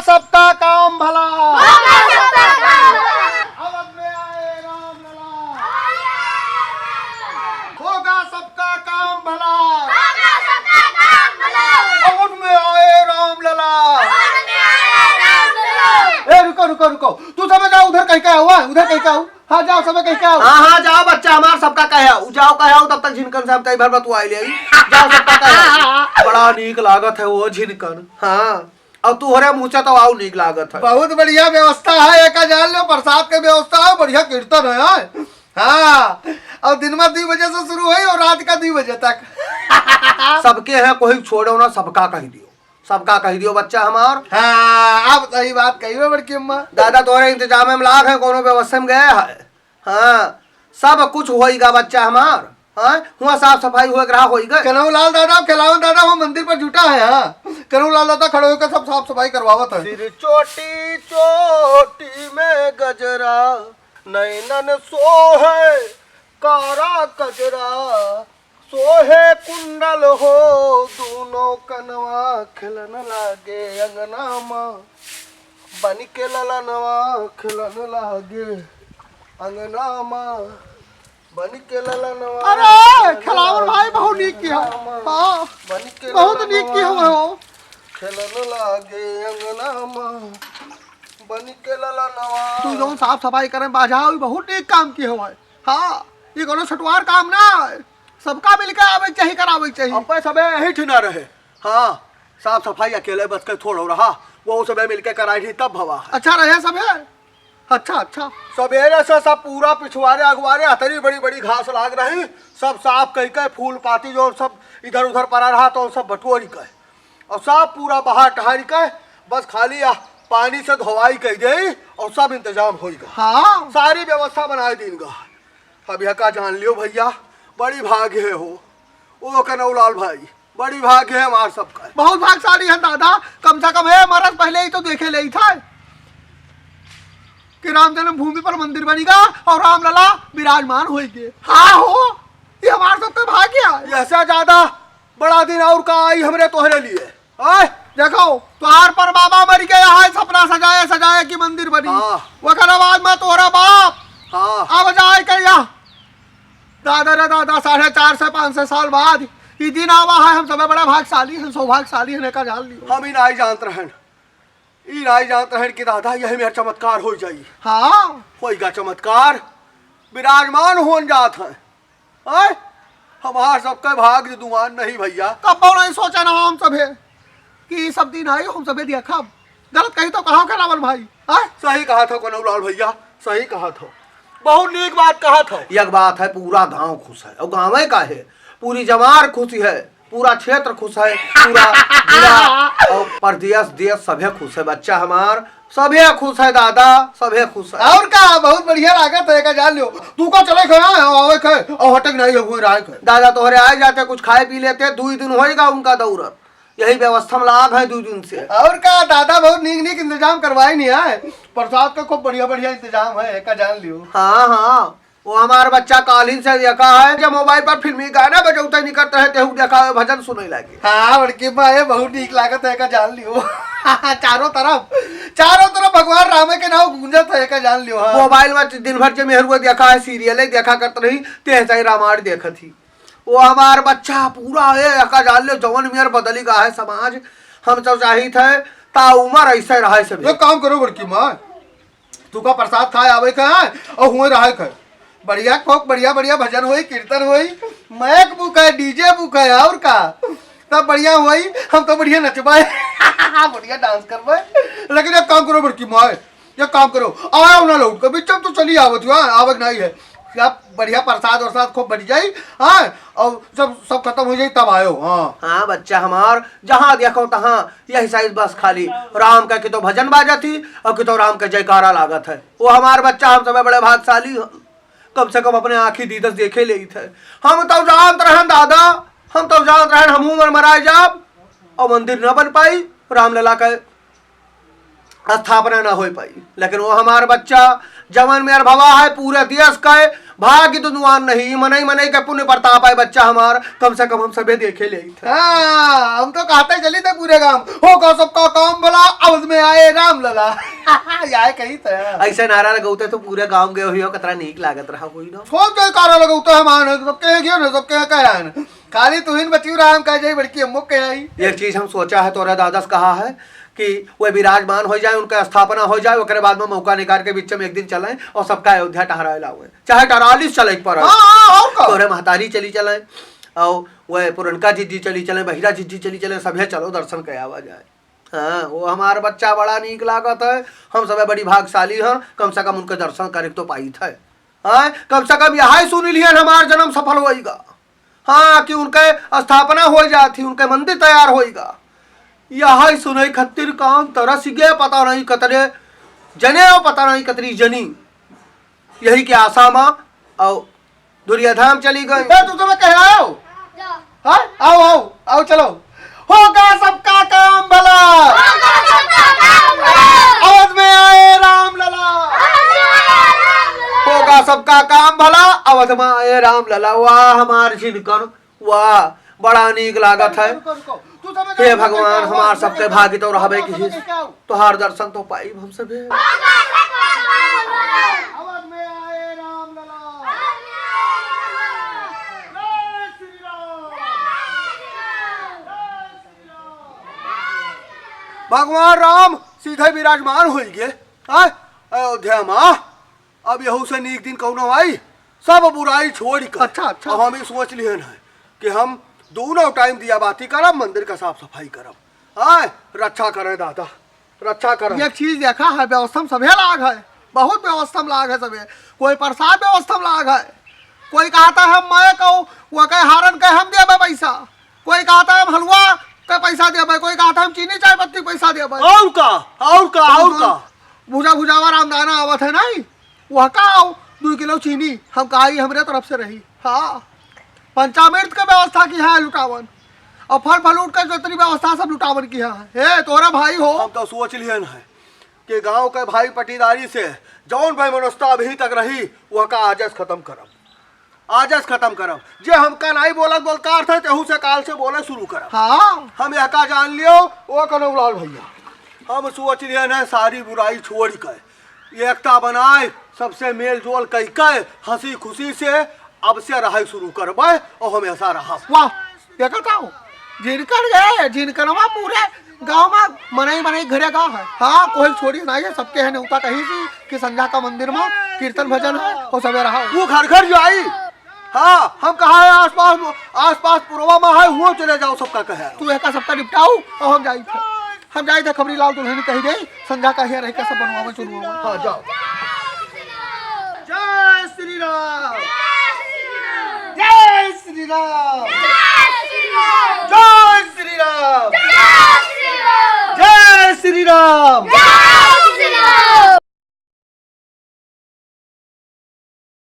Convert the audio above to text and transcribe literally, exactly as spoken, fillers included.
सबका काम भला। होगा सबका काम भला। अवध में आए राम लला। होगा सबका काम भला। होगा सबका काम भला। अवध में आए राम लला। अवध में आए राम लला। ए, रुको, रुको, रुको। तू सब जाओ, उधर कहीं का हुआ, उधर कहीं का हुआ। हाँ, जाओ, सबे कहीं का हुआ। हाँ, हाँ, जाओ बच्चा हमार, सबका कहे आओ। जाओ, कहे आओ, तब तक झिनकन से हम कई भर बतुआई ले आई। जाओ, सबका कहे आओ। बड़ा नीक लागत है वो झिनकन। हाँ। और तोहरे मुँह से तो आऊ नीक लागत है। बहुत बढ़िया व्यवस्था है, एका जान लो, प्रसाद के व्यवस्था है, बढ़िया कीर्तन है, हैं? हाँ, और दिन में दुई बजे से शुरू होई और रात का दुई बजे तक। सबके हैं, कोई छोड़ो ना, सबका कह दियो, सबका कह दियो बच्चा हमार। हाँ, आप सही बात कही हो बड़की अम्मा। दादा तोहरे इंतजाम में लाग है, कोनो व्यवस्था में गया है। हाँ, सब कुछ होइगा बच्चा हमार। हाँ, हुआ साफ सफाई हुए ग्रह होइगा। कन्हऊ लाल दादा, खेलावन दादा, वो मंदिर पर जुटा है। हाँ, कन्हऊ लाल दादा खड़े होकर सब साफ सफाई करवावत है। सिर चोटी चोटी में गजरा, नैनन सोहे कारा कजरा, सोहे कुंडल हो दूनो कनवा, खेलन लागे अंगना मा बन के ललनवा, खेलन लागे अंगना मा बन के ललनवा। अरे, खेलावन भाई, बहुत नीक किया। हाँ, बहुत नीक किया हो। खेलन लागे अंगना मा बन के ललनवा। तू जौन साफ सफाई करे बाझा, उ बहुत नीक काम किया हो। हाँ, ये कोनो छुटवार काम ना है। सबका मिलके आवे के चाही, करावे के चाही। अब सबे यही ठिना रहे। हाँ, साफ सफाई अकेले बस के थोड़ो रहा, वो सबे मिलके कराई थी तब भवा है। अच्छा रहे सबे। अच्छा, अच्छा। सबेरे से सब पूरा पिछवारे अगवारे अतरी बड़ी बड़ी घास लाग रही, सब साफ कई के फूल पाती जो सब इधर उधर पड़ा रहा तो सब बटोरी के और सब पूरा बाहर टहरी के बस खाली आ पानी से धोवाई कई दे और सब इंतजाम होई गा। हाँ। सारी व्यवस्था बनाए दीन गा। अब यह का जान लियो भैया, बड़ी भाग्य है हो, ओ कनौलाल भाई, बड़ी भाग्य है हमार सबका। बहुत भाग्यशाली है दादा, कम से कम है हमारा पहले ही तो देखे ले ही था कि राम जन्मभूमि पर मंदिर बनी गा और रामलला विराजमान होई गे। हाँ हो, ये हमार सबका भाग्य है। ऐसा ज्यादा बड़ा दिन और का आई हमरे तोहरे लिए। आय, देखो, तोहार पर बाबा मर गया है, सपना सजाए सजाए कि मंदिर बनी। हाँ। वकर बाद में तोहरा बाप हाँ। अब जाए के या दादा रे दादा, साढ़े चार से पाँच सौ साल बाद ई दिन आवा है। हम सबे बड़ा भाग्यशाली हैं, सौभाग्यशाली हैं, एका जान लियो। हम ही नाई जानत रहन, ई नाई जानत रहन कि दादा यही में चमत्कार हो जाई। हाँ। होइगा चमत्कार, विराजमान होन जात हैं। आय, हमार सबके भाग्य दुआन नहीं भैया। कब्बो नहीं सोचा ना हम सभे कि ई सब दिन आई, हम सभे देखब। गलत कही तो कहा के रावल भाई, आय? सही कहा था कनौलाल भैया, सही कहा था। बहुत नीक बात कहा था। एक बात है, पूरा गांव खुश है। और गांवे का है, पूरी जमार खुश है, पूरा क्षेत्र खुश है, पूरा जिला और प्रदेश, देश सभे खुश है। बच्चा हमार सभे खुश है दादा, सभे खुश है। और का, बहुत बढ़िया लागत है, का जान लियो। तू का चले खाए, आवे खाए, और हटक नहीं है, हुए राय खाए। दादा तोहरे आए जाते कुछ खाए पी लेते, दुई दिन होएगा उनका दौरत। यही व्यवस्था में लाग है दुई दिन से। और का दादा, बहुत नीक नीक इंतजाम करवाए नहीं है। प्रसाद का खूब बढ़िया बढ़िया इंतजाम है, का जान लियो। हाँ, हाँ, वो हमार बच्चा कालिन से देखा है, जब मोबाइल पर फिल्मी गाना बजौते निकलते हैं, तेहू देखा है, भजन सुने लगे। हाँ, बड़की माँ, ये बहुत नीक लागत है, का जान लियो। चारों तरफ, चारों तरफ भगवान राम के नाम गूंजत है, का जान लियो। हाँ। मोबाइल में दिन भर जे मेहरुआ देखा है, सीरियल ही देखा करत रही, तेह चाहे रामायण देखत ही। वो हमार बच्चा पूरा है, एका जान लियो, जवन मेर बदली गा है समाज। हम तो चाहित है, ता उमर ऐसे रहे सब। एक काम करो बड़की माँ, तू का प्रसाद खाए आवे का है और हुए रहे का है। बढ़िया खूब बढ़िया बढ़िया भजन होई, कीर्तन होई, माइक बुक है, डीजे बुक है, और का? तब बढ़िया होई, हम तो बढ़िया नचबे, बढ़िया डांस करबे। लेकिन एक काम करो बड़की माए, एक काम करो, आयो ना लौट के, बीच में तो चली आवत हो, हाँ, आवत नहीं है। क्या बढ़िया प्रसाद वरसाद खूब बट जाई, हाँ, और सब, सब खत्म हो जाई तब आयो, हाँ। हाँ बच्चा हमार, जहाँ देखो तहाँ यही साइज बस खाली राम का कितो भजन बाजत ही और कितो राम का जयकारा लागत है। वो हमार बच्चा, हम सब बड़े भागशाली हैं, कम से कम अपने आँखी दीदस देखे लेइत है। हम तो जानत रहन दादा, हम तो जानत रहन हमहूँ मर मराए जाब और मंदिर न बन पाई, रामलला का स्थापना ना हो पाई। लेकिन वो हमार बच्चा जवन मेर भवा है, पूरे देश का भाग्य तो दुआन नहीं, मनई मनई के पुण्य प्रताप है बच्चा हमार, कम से कम हम सभे देखे ले थे। हाँ, हम तो कहते चली थे पूरे गांव, होगा सबका काम भला, अवध में आए राम लला। यार कही थे। ऐसे नारा लगौते तो पूरे गांव गए हुई हो, कतरा नीक लागत रहा हुई ना। खूब जयकारा लगौते हम आन, सबके गए ना, सबके कह आन। खाली तुहिन बचियो रहा, हम कह जाई बड़की अम्मो के आई। एक चीज हम सोचा है, तोरा दादस कहा है कि वे विराजमान हो जाए, उनका स्थापना हो जाए, ओकरे बाद में मौका निकाल के बीच में एक दिन चलें और सबका अयोध्या टहराए लावे, चाहे टराली से चले पर। हाँ, हाँ, और का? तोरे महतारी चली चलें और वे पुरनका जिज्जी चली चलें, बहिरा जिज्जी चली चलें, सभे चलो दर्शन के आवा जाए। हाँ, वो हमार बच्चा बड़ा नीक लागत है, हम सभे बड़ी भागशाली हन, कम से कम उनके दर्शन करे के तो पाइत है। हाँ, कम से कम यही सुन लिहन हमार जन्म सफल होइगा। हाँ, कि उनके स्थापना हो जात ही, उनके मंदिर तैयार होइगा। यही सुने खातिर काम तरस गए, पता नहीं कतरे जने और पता नहीं कतरी जनी। यही के आशा मा और दुनिया धाम चली गई। ए, तू तो मैं कह आयो। हाँ? आओ, आओ, आओ, चलो। होगा सबका काम भला। होगा सबका काम भला। अवध में आए राम लला। अवध में आए राम लला। होगा सबका काम भला, अवध में आए राम लला। वाह, हमार झिनकन, वाह, बड़ा नीक लागत है। रुको, रुको, रुको। तू तो मैं हे भगवान, हमार सबके भाग्य तो रहबे की हिस। तोहार दर्शन तो पाई हम सभे। अवध में आए राम लला। जय श्री राम। जय श्री राम। भगवान राम सीधे विराजमान होइगे, आय, अयोध्या मा। अब यहू से नीक दिन कौनो आई, सब बुराई छोड़ कर। अच्छा, अच्छा। अब हम ई सोच लिहन है कि हम दोनों टाइम दिया बाती करब, मंदिर का साफ सफाई करब। आय, रक्षा करे दादा, रक्षा करे। एक चीज देखा है, व्यवस्था में सभे लाग है, बहुत व्यवस्था में लाग है सभे। कोई प्रसाद व्यवस्था में लाग है, कोई कहता है हम मैं कहूँ, वो कहे हारन कहे हम देबे पैसा, कोई कहता हम हलवा के पैसा देबे, कोई कहता हम चीनी चाय पत्ती के पैसा देबे। और का, और का, और का? भुजा भुजावा रामदाना आवत है नहीं, वह का आओ, दो किलो चीनी हम कहा ई हमरे तरफ से रही। हाँ, पंचामृत के व्यवस्था की है लुटावन, और फल फलूट के जितनी व्यवस्था सब लुटावन की है। हे तोरा भाई हो। हम तो सोच लिहन है कि गांव के भाई पटीदारी से जौन भाई मनस्ता अभी तक रही, वह का आजस खत्म करब। आजस खत्म करब। जे हमका नाई बोलत बोलत का अर्थ है, तेहू से काल से बोले शुरू करब। हाँ। हम यह का जान लियो, ओ कनौलाल भैया, हम सोच लिहन है सारी बुराई छोड़ के, एकता बनाए, सबसे मेल जोल कई के, हंसी खुशी से अब से रहे शुरू करबे और हमेशा रहब। वाह, देखत हो, जिनकर गए, जिनकरवा पूरे गांव मा मनई मनई घरे गा है। हाँ, कोई छोड़ी ना है, सबके है नेवता कही सी कि संझा का मंदिर मा कीर्तन भजन है और सवेरा हो। वो घर घर जाई। हाँ, हम कहा है आसपास, आसपास पुरवा मा है, हुआ चले जाओ सबका कहे। तू एका सबका निपटाऊ और हम जाई थे, हम जाई थे खबरी लाल दुल्हन कही दे, संझा का हिया रह के सब बनवावे चुनवावे। हाँ, जाओ। जय श्री राम। जय श्री राम। जय श्री राम। जय श्री राम।